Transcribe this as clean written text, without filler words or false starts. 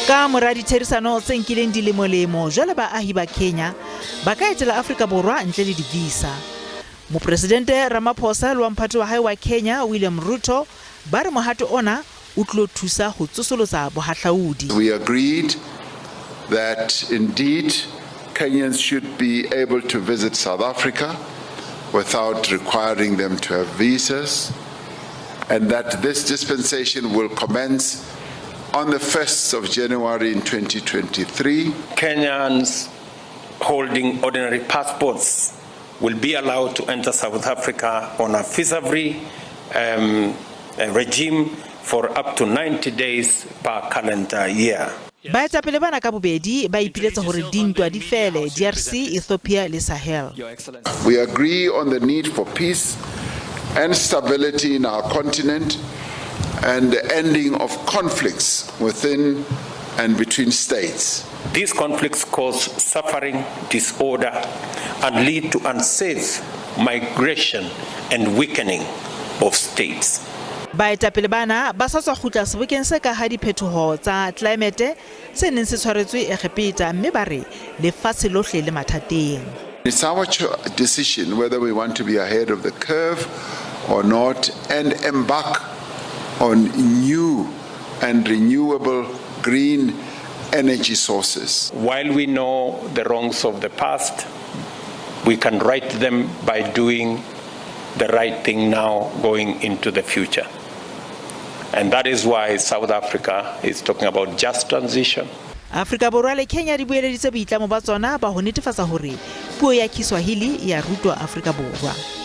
Ka mora ditherisano tse nkileng dilemolemo, jwale baahi ba Kenya ba ka etela Afrika Borwa ntle le di-visa. Mopresidente Ramaphosa le wa mphato wa hae wa Kenya, William Ruto, ba re mohato ona o tlilo thusa ho tsosolotsa bohahlaudi. We agreed that indeed Kenyans should be able to visit South Africa without requiring them to have visas, and that this dispensation will commence on the 1st of January in 2023. Kenyans holding ordinary passports will be allowed to enter South Africa on a visa-free regime for up to 90 days per calendar year. Baetapele bana ka bobedi ba ipiletsa hore dintwa di fele DRC, Ethiopia le Sahel. We agree on the need for peace and stability in our continent and the ending of conflicts within and between states. These conflicts cause suffering, disorder, and lead to unsafe migration and weakening of states. Baetapele bana ba sa tswa kgutla sebokeng se ka ha diphetoho tsa tlelaemete se neng se tshwaretswe Egepeta, mme ba re lefatshe lohle le mathateng. It's our decision whether we want to be ahead of the curve or not and embark on new and renewable green energy sources. While we know the wrongs of the past, we can right them by doing the right thing now going into the future. And that is why South Africa is talking about just transition. Afrika Borwa le Kenya di boeleditse boitlamo ba tsona ba ho netefatsa hore puo ya Kiswahili e a rutwa Afrika Borwa.